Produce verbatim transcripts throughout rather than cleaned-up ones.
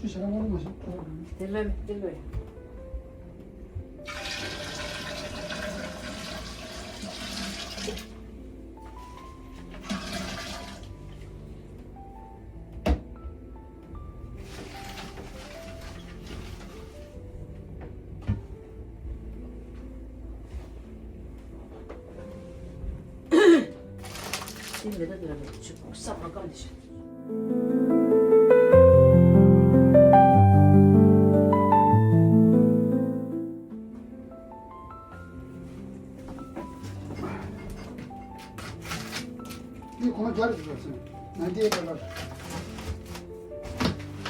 ཞེ་དྲག་མང་པོ་མ་བྱུང་། དེ་ལོས་དེ་ལོས། དེ་མེད་ད་དེ་ལ་མེད་ཆུ་ས་མ་སྐམ་དེ་ཤ། འདི་གོང་རྒྱ་རེད་ཟེར་སོང་། ནན་ཏན་རེད་པ།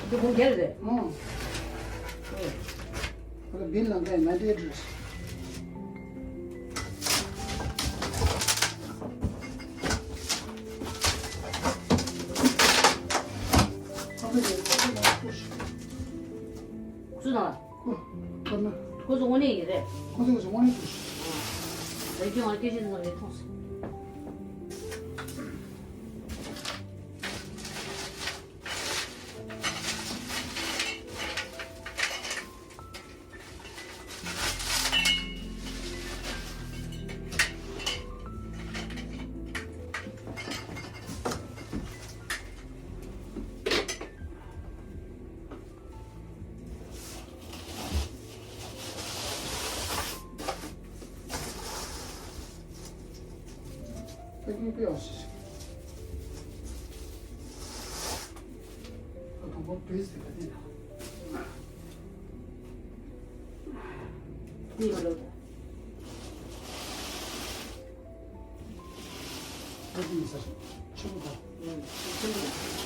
འདི་གོང་རྒྱ་རེད། ཨོ། ཨོ། ཁོ་ལ་བིལ་ལ་འདི་ནན་ཏན་རེད། ཁོ་ཚོ་ཡོད་ཁོ་ཚོ་ལ་ཁུ་ཤི། སུ་དང་། ཁོ། ཁོ་ན། ཁོ་ཚོ་དངོས་གནས་ཡིན་རེད། ཁོ་ཚོ་ཁོ་ཚོ་དངོས་གནས་ཁུ་ཤི། ཨ། ལས་རྒྱུ་ང་སྐད་ཆ་དེ་ཚོ་རེད་མཐོང་སོང་། པེ་ཀིང་པེ་ཡོང་ཞིག་ཨ་དང་པོ་བེ་སི་དེ་ག་དེ་ན། དེ་ཡོད་ལོ། ཨ་དེ་ཡིན་ས་ཆུ་མོ་དང་། ཨུ། ཆུ་མོ་དང་།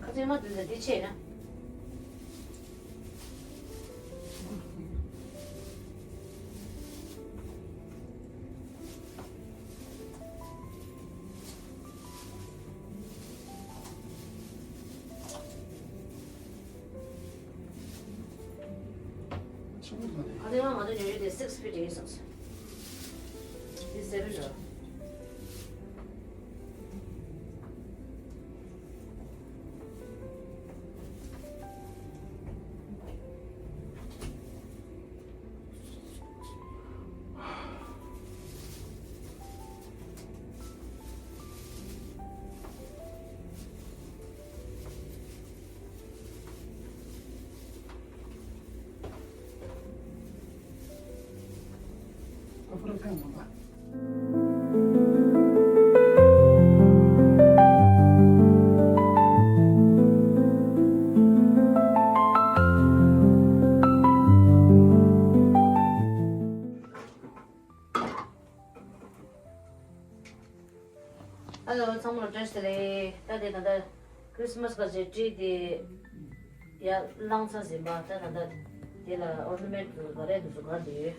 ཁ་སང་མ་འདུག་ཟེར་དེ་ཆེ་ན། ཆུང་ངུ་མ་རེད། ཨ་དེ་ང་ང་ཚོ་ཉོ་རྒྱུ་དེ་six feet ཡིན་སོང་ཟེར། འདི་seven འགྲོ། ཨ་ལོ། ཚང་མ་ལ་བཀྲ་ཤིས་བདེ་ལེགས། ད་དེ་ད་ལྟ་ཁྲིས་མས་ག་ཚོད་ཀྲི་དེ་ཡར་བླངས་ཚར་ཟིན་པ། ད་ད་ལྟ་དེ་ལ་ཨོར་ན་མེན་ཊི་དེ་ག་རེ་འདུག་ག་དེ།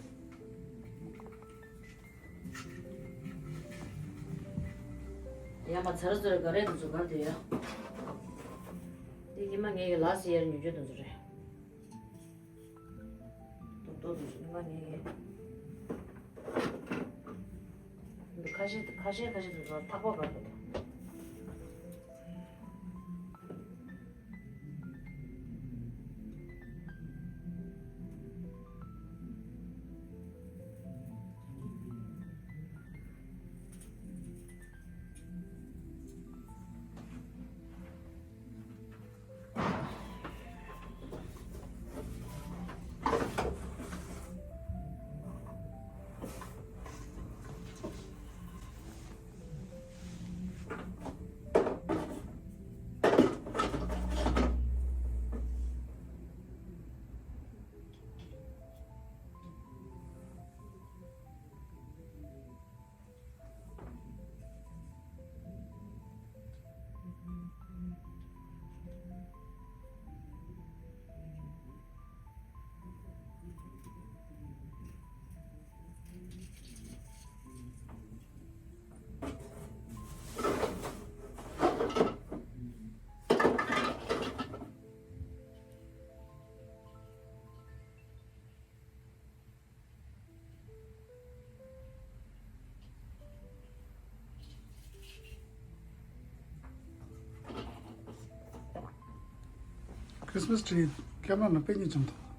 ཡང་མ་ཚར་ཚོར་ག་རེ་འདུག་ཚོ་གར་དུ་ཡོད། དེ་ཉི་མ་ངེད་ཀྱི་ལགས་སུ་ཡར་ཉོ་རྒྱུ་འདུག་ཚོ་རེད། ཏོག་ཏོག་ཏོག་ཉི་མ་ངེད་ཀྱི། འདི་ཁ་ཤས་ཁ་ཤས་ཁ་ཤས་འདུག་ཚོ་ཐག་པ་གར་དུ་འདུག Christmas tree camera ནང་པད་ཉི་བྱུང་དང་